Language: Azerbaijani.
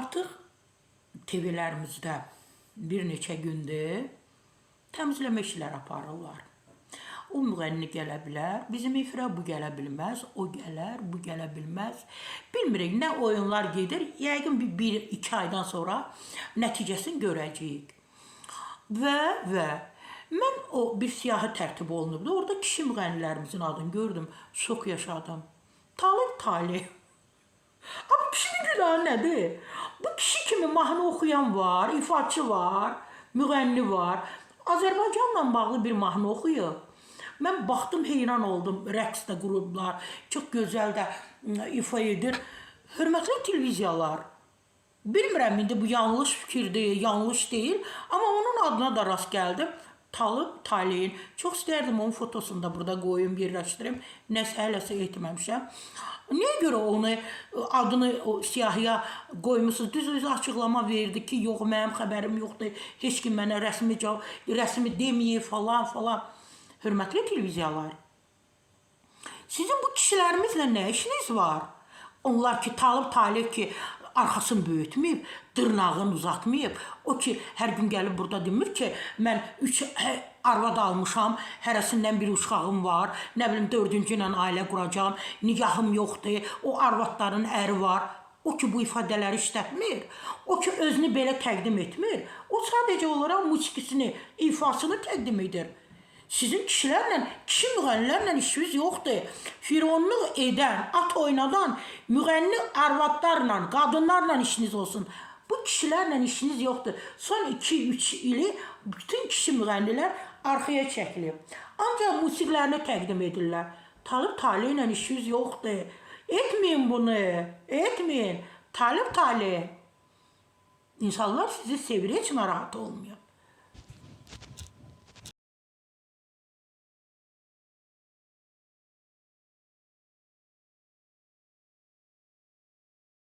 Artıq TV-lərimizdə bir neçə gündür təmizləmə işləri aparırlar. O müğənni gələ bilər, bizim efirə bu gələ bilməz, o gələr, bu gələ bilməz. Bilmirik nə oyunlar gedir. Yəqin bir iki aydan sonra nəticəsini görəcəyik. Və mən o bir siyahı tərtib olunubdu. Orada kişi müğənnilərimizin adını gördüm. Şok yaşadım. Talib Talih. Amma kişinin günahı nədir? Bu kişi kimi mahnı oxuyan var, ifaçı var, müğənni var. Azərbaycanla bağlı bir mahnı oxuyub. Mən baxdım, heyran oldum. Rəqs də qurublar, çox gözəl də ifa edir. Hörmətli televiziyalar, bilmirəm indi bu yanlış fikirdir, yanlış deyil, amma onun adına da rast gəldim. Talib Taleyin. Çox istərdim onun fotosunu da burada qoyum, yerləşdirim. Nəsə hələsə etməmişəm. Niyə görə onu adını o siyahıya qoymusunuz? Düz özü açıqlama verdi ki, yox, mənim xəbərim yoxdur. Heç kim mənə rəsmi cavab, rəsmi deməyib falan falan. Hörmətli televiziyalar, sizin bu kişilərimizlə nə işiniz var? Onlar ki, Talib Talih ki, arxasını böyütməyib, dırnağını uzatmayıb. O ki, hər gün gəlib burada demir ki, mən 3 arvad almışam, hərəsindən bir uşağım var, nə bilim 4-cü ilə ailə quracağam, nigahım yoxdur, o arvadların əri var. O ki, bu ifadələri işlətmir, o ki, özünü belə təqdim etmir, o sadəcə olaraq musiqisini, ifasını təqdim edir. Sizin kişilərlə, kişi müğənnilərlə işiniz yoxdur. Fironluq edən, at oynadan müğənni arvadlarla, qadınlarla işiniz olsun. Bu kişilərlə işiniz yoxdur. Son 2-3 ili bütün kişi müğənnilər arxaya çəkilib. Ancaq musiqilərini təqdim edirlər. Talib Talih ilə işiniz yoxdur. Etməyin bunu, etməyin. Talib Talih. İnsanlar sizi sevir, heç narahat olmuyor.